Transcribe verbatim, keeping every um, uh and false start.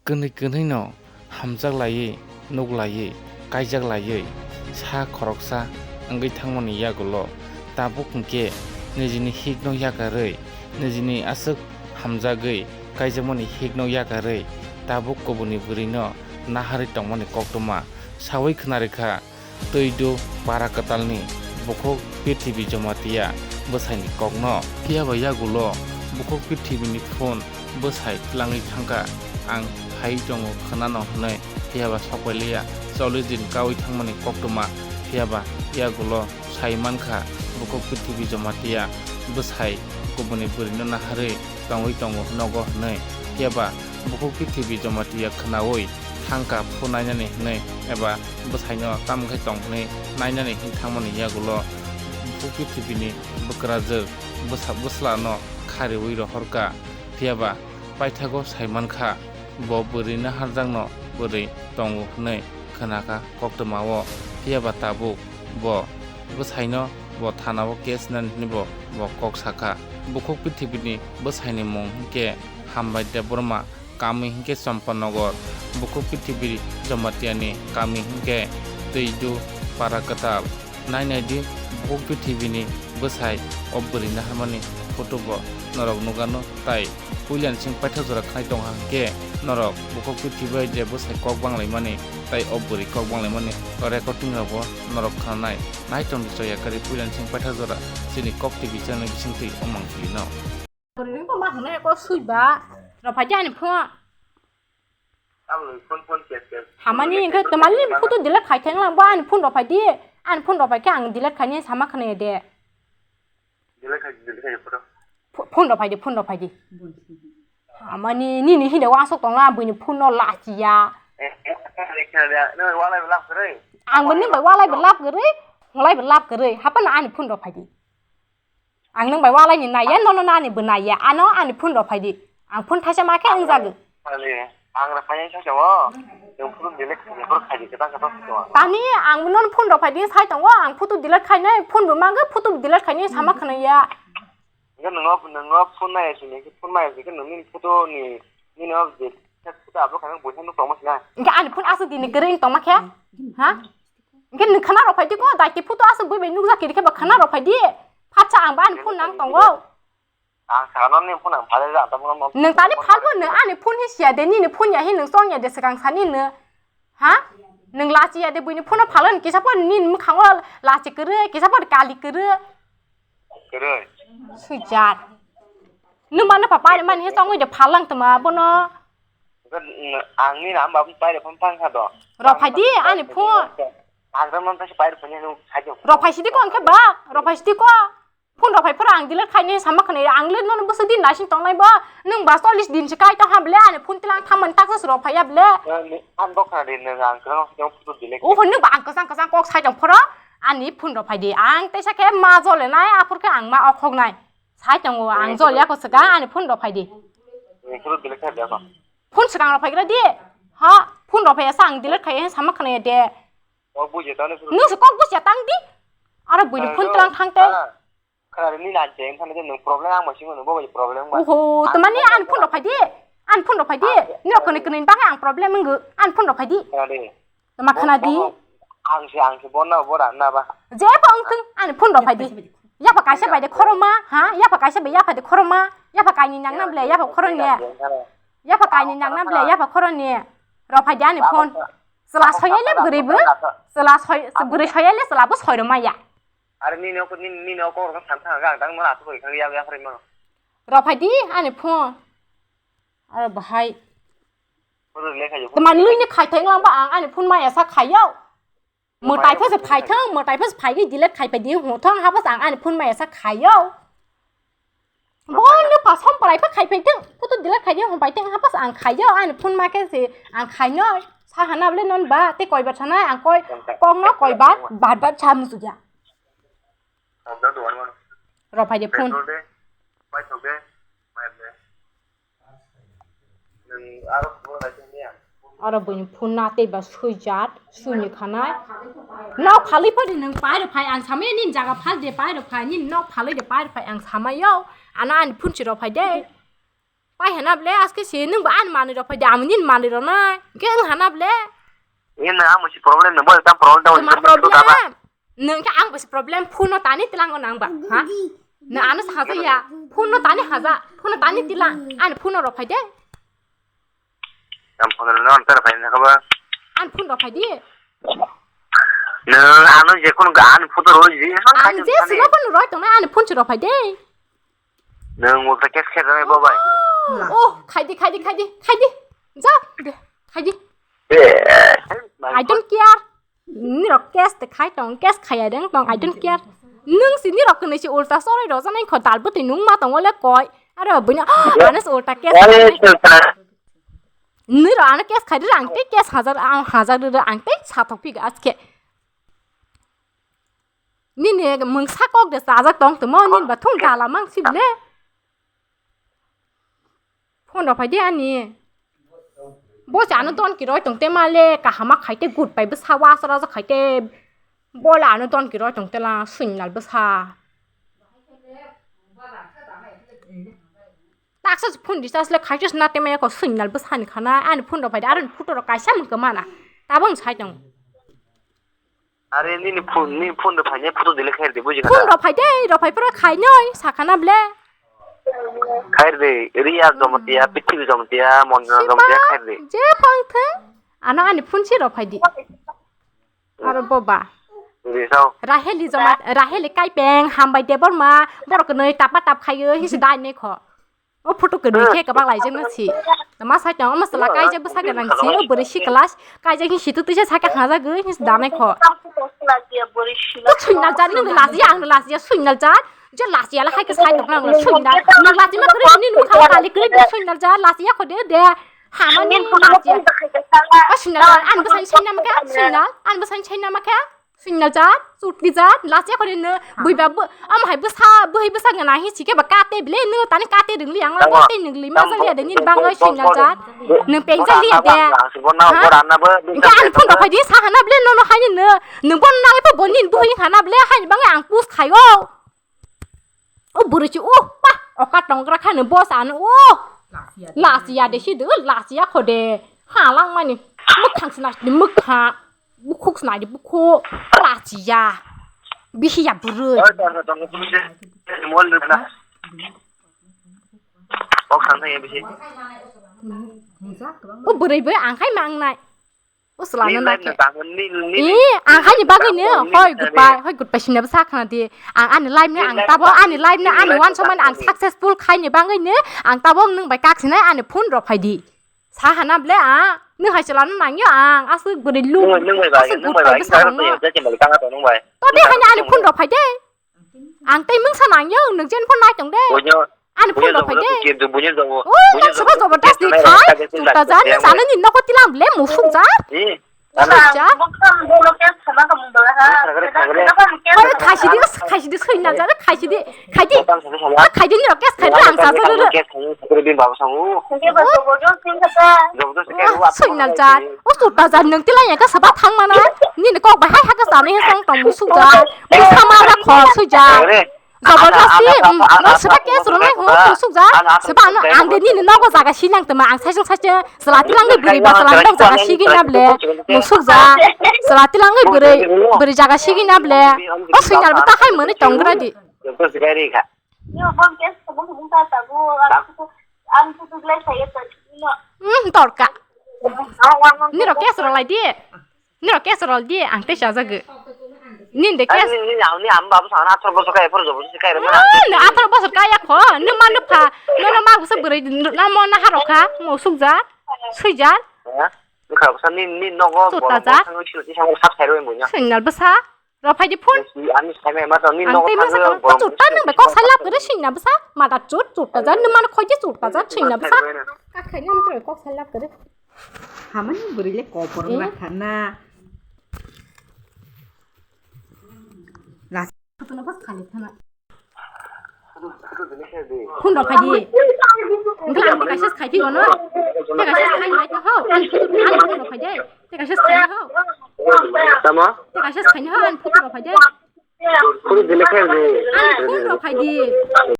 Kwnwi kwnwino hamjak laiwi, nuk laiwi, kaijak laiwi, sa khoroksa wngwi thangmani yagulo tabuk hwnkhe nijini hikno yakarwi, nijini aswk hamjagwi kaijakmani hikno yakarwi tabuk kubuni bwrwino naharwi tongmani koktwma sawi khwnarikha. Twidu para kwtalni bukhuk Prithibi Jamatia bwsaini kokno. Phiyaba yagulo bukhuk Prithibini phone bwsai twlangwi thangkha, ang phai tongo khwnano hwnwi. Phiyaba sokpailiya, chollish din kaui thangmani koktwma. Phiyaba yagulo sai mankha bukhuk Prithibi Jamatia bwsai kubuni bwrwino naharwi tongwi tongo nogo hwnwi. Phiyaba bukhuk Prithibi Jamatia khwnaui thangkha phone nainani hwnwi eba bwsaino tamo khe tong hwnwi nainani hwnwi thangmani yagulo bukhuk Prithibini bwkrajwk bwsa-, bwslano khariui rohorkha. Phiyaba paithago sai mankha, bo bwrwi naharjakno bwrwi tongo hwnwi khwnakha koktwmao. Phiyaba tabuk bo bwsaino bo thanao case nani hwnwi bo, bo kok sakha. Bukhuk Prithibini bwsaini mung hwnkhe Hambai Debbarma, kami hwnkhe Champanagar. Bukhuk Prithibi Jamatiani kami hwnkhe Twidu para kwtal. Nai nai di, bukhuk Prithibini bwsai o bwrwi naharmani photo bo norok nukgano, tai puilani sing paithak jora khnai tongkha hwnkhe norok bukhuk Prithibi bai je bwsai kok banglaimani tai o bwrwi kok banglaimani recording rokbo norok khnanai. Nai tongdi choya kwrwi puilani sing paithak jora chini Kok T V channel bisingtwi o mangpili no. Bwrwi wngkha ma hwnwi kok swiba. Rw phaidi ani phone. Tamni phone phone kes kes. Hamani hwnkhe twmani photo delete khai theng lang bo ani phone rw phaidi. Ani phone rw phaikhe ang delete khainai sama khwnaya de. Delete khai, delete khai photo. Pho-, phone rw phaidi, phone rw phaidi. Hamani nini hini o aswk tongla buini phone no lachiya. Eh, eh, eh, eh, eh, no, walai belak kwrwi. Ang bo nini bai walai belak kwrwi, walai belak kwrwi. Hapano ani phone rw phaidi. Ang nwng bai walai ni naiya, nono ani bo naiya, ano ani phone rw phaidi. Ang phone thaisa ma khe wng jagwi. Ang rw phainai sa chao. Nwng phone delete khai, phone khai di, kwtal kwtal sa chao. Tani ang nono phone rw phaidi sai tongo, ang photo delete khainai, phone bo mangwi photo delete khainai sama khwnaya. Nwng nwng phone nai si, phone nai si, nwng nini photo ni, nini o je photo upload khainai bo phone tongma sina. Hwnkhe ani phone aswk dini kwrwi wng tongma khe? Ha? Hwnkhe nwng khwna rw phaidi ko, daiti photo aswk bui bai nukjak kiri khe ba khwna rw phaidi. Phatsa ang ba ani phone nang tongo. Ang sakno ni phone ang phalai ja, tamo mo. Nwng tani phalbo nwng ani phone hi siya de, nini phone ya hi nwng chong ya de swkang sani nwng. Ha? Nwng lachi ya de buini phone no phalon kisa por nini mwkhango lachi kwrwi, kisa por kali kwrwi. Kwrwi. Swijak. Nwng mano papa ni mani hi chongwi de phalang tma bono. Ang ni ram bab pai de phone phang kha do. Rw phaidi ani phone. Ang ram man pai de phone ni sai de. Rw phaisidi ko hwnkhe ba, rw phaisidi ko. Phone rw phai phora ang delete khainai sama khwnai ang le nono bwswk din naising tongnai bo. Nwng ba chollish din se kai tong ha ble ani phone tilang thamani taksa se rw phaiya ble. Ang bo khna di nwng ang kwchang photo delete. Oho nwng ba ang kwchang kwchang kok sai tong phoro ani phone rw phaidi. Ang teisa khe ma jole nai aphur khe ang ma okhok nai. Sai tongo ang jol ya ko swkang ani phone rw phaidi. Nwng photo delete khai de ko. Phone swkang rw phaigra di. Ha, phone rw phaiya sa ang delete khai sama khwnai de. Kok buji tani phone. Nwng se kok buji tang di. Aro buini phone tilang thang te. Khwna ni nan cheng thang de nwng problem ang masi nwng bo problem ba. Oho, to mani an phone rw phaidi. An phone rw phaidi. Ni rw kwnwi kwnwi bang ang problem nwng an phone rw phaidi. Khwna de. Tama khwna di. Ang se, ang se, bonna, bora, na ba. Jebo wng thung, ani phone rw phaidi. Yapha kaisa bai de khoroma, ha? Yapha kaisa bai yapha de khoroma. Yapha kaini nang na ble, yapha khoroni. Yapha kaini nang na ble, yapha khoroni. Rw phaidi ani phone. Chwla soyele bwrwi bo. Chwla soy, bwrwi soyele chwla bo soi rw maya. Are nini oko, nini, nini oko rok sam thang gang dang mala to koi khang ya ya phari ma. Rw phaidi ani phone. Aro bahai. Tma nini khai theng lang ba ang ani phone maya sa khayo. Mwtai pha se phai thang, mwtai pha se phai delete khai phai di ho thang ha bas ang ani phone maya sa khayo. Bo no pa som prai pha khai phai thang, photo delete khai di ho pai thang ha bas ang khayo ani phone ma khe se ang khaino sa hana ble non ba te koi ba thana ang koi kong no koi ba ba ba cha mu su ya. Rw phaidi phone. Aro buini phone na tei ba swijak, swijak khanai. Nok phalwi phodi nwng pai rw phai ang samaya nini jaga phal de pai rw phai, nini nok phalwi de pai rw phai ang samayo. Ano ani phone si rw phai de. Pai hana ble, aske se nwng ba ani manwi rok phai de, amoni manwi rok nai. Ke nwng hana ble. Ini na amo si problem na, boy, tam problem ta. Tama problem. Nwng khe ang bo se problem, phone no tani tilang o nang ba, ha? Na ano sa haja ya, phone no tani haja, phone no tani tilang, ani phone no rok phai de. Tam phone no tara phai na ka ba? Ani phone rok phai de. Nwng ano je kun ga ani photo roi ji. Ang je sima phone roi tong na ani phone se rok phai de. Nwng ulta case khai rwnai bo bai. Oh, khai di, khai di, khai di, khai di. Ja, de, khai di. Eh, I don't care. Nirok case te khai tong, case khaya deng tong, I don't care. Nwng si nirok kwnwi si ulta soroi rok janai kho dal bwtwi nung ma tongo le koi. Aro bwino, ano si ulta case khai. Nirok ano case khai di ang tei case hajar, ang hajar rw ang tei sathok phi aske. Nini mungsa kok de chajak tong tongmo, nini ba thung dala mang si le. Phone rok phai di ani. Bo se ano don kiroi tong te ma le, kahama khai te good pai bwsa wa sora ja khai te. Bo le ano don kiroi tong te la, signal bwsa. Taksa phone recharge le khai te na te ma ko signal bwsa ni khana, ani phone rok phai di, aro photo rok kaisa mung khe mana. Tabang sai tong. Are nini phone, ni phone rok phainai photo delete khair de, buji phone khana. Rok phai de, rok phai phoro khainoi, sakana ble. Khair de, Riya Jomatia, Pithi Jomatia, Monjana Jomatia khair de. Je phang thang, ano ani phone si rok phai di. Aro boba. Di sao. Raheli Joma, Raheli Kaipeng, Hambai Debbarma, borok kwnwi tapa tap khayo, hisi dai ne kho. O photo kwrwi khe kwbang laijak no si. Ma sai tong, ma sala kaijak bwsa gwnang si, o bwrwi si class, kaijak hi si tu tisa saka hajak gwi hi danai kho. To suinal jar, nung laji ang laji ya suinal jar. Je laji ala hai ke sai tong nang suinal. Nung laji ma kwrwi ni nung kha kali kwrwi suinal jar, laji ya kho de de. Hamani laji ya. O suinal jar, an bwsani sai nama kha, suinal, an bwsani sai nama kha. Suinal jat, chutki jat, lachi khori no, bui ba bu, am hai bwsa, bui bwsa ngana hi chike ba kate bile, no tani kate rungli ang, tamo. Kate nungli ma jali ade, nini bangoi suinal jat, no peng jali ade. Ha? Engka ani phone rok phai di, sa hana bile, no no hai ni no, no bon na to bon nin bui hana bile, hai bangoi ang pus khayo. O bwrwi chi, o pa, oka tongra kha no boss ano, o. Lachiya de si de, lachiya kho de. Ha lang mani. Mwkhang sna de mwkha. Bukhuk sna de bukhu. Lachiya. Bisi ya bwrwi. Oi, tor tor tor. Mol de na. Kok sang thang ya bisi. O bwrwi bo ang khai mang nai. Usla no nake. Ni life no tamo, ni, ni, eh, ang ani bagwi no, hoi goodbye, hoi goodbye sini bwsa khna di. Ang ani life no, ang tabo ani life no, ani wan somani ang successful khaini bagwi no, ang tabo nwng bai kak sinai ani phone rok phai di. Sa hana ble a, nwng hai chwla no nangyo ang, aswk bwrwi lu, aswk goodbye bwsa hwngo. To de hani ani phone rok phai de. Ang tei mungsa nangyo, nwng jen phone nai tong de. Ani phone rok phai de. O, nwng sobo jobordasti khai, chukta jar, nwng sana ni nogo tilang ble, musuk jar. Musuk jar. Oi, khaisi di, khaisi di, soi na jar, khaisi di, khai di. Khai di ni rok, kes khai di, ang sa jar. Soi na jar. O, chukta jar, nwng tilang ya ka saba thang mana. Nini kok bahai ha ka sami he song tong musuk jar. Musama ra khor soi jar. Jabardasti, mm, no seba case rwnai hwn, musuk ja. Seba ano ang de nini nogo jaga sinang tma, ang saisung saisung chwla tilangwi bwrwi ba chwla nok jaga sigwi na ble, musuk ja. Chwla tilangwi bwrwi, bwrwi jaga sigwi na ble. O suinal bwta hai mwnwi tong gra di. Hmm, torka. Nirok case rwlai di. Nirok case rol di, ang tei chajago. Nin de case. Ni, ni, ni, ni, ang babu sana atharo bosor kaya, phoro jobo si kaya, mana? Ah, na atharo bosor kaya kho, ni ma nupha, no, no, ma busa bwrwi, na mo na haro kha, mo sukja, suija. Ni kha busa ni, ni nogo, chuta ja. Sini sabo sab sai roi mo nya. Signal busa, ro phai di phone. Ani sai mai ma to, ni nogo. Ang tei masa kang, chuta nang ba kok sai lap gede signal busa, mata chut, chuta ja, ni ma khoi di chuta ja, signal busa. Ka khai nam to kok sai lap gede. Hamani bwrwi le kopor na khana. Las. Phone rok phai di. Engkha ang teka ses khai phi bono. Teka ses khai nai ta ho. Ani phone rok phai de. Teka ses khai ho. Tamo? Teka ses khai ho. Ani phone rok phai de. Phone delete khai di. Ani phone rok phai di.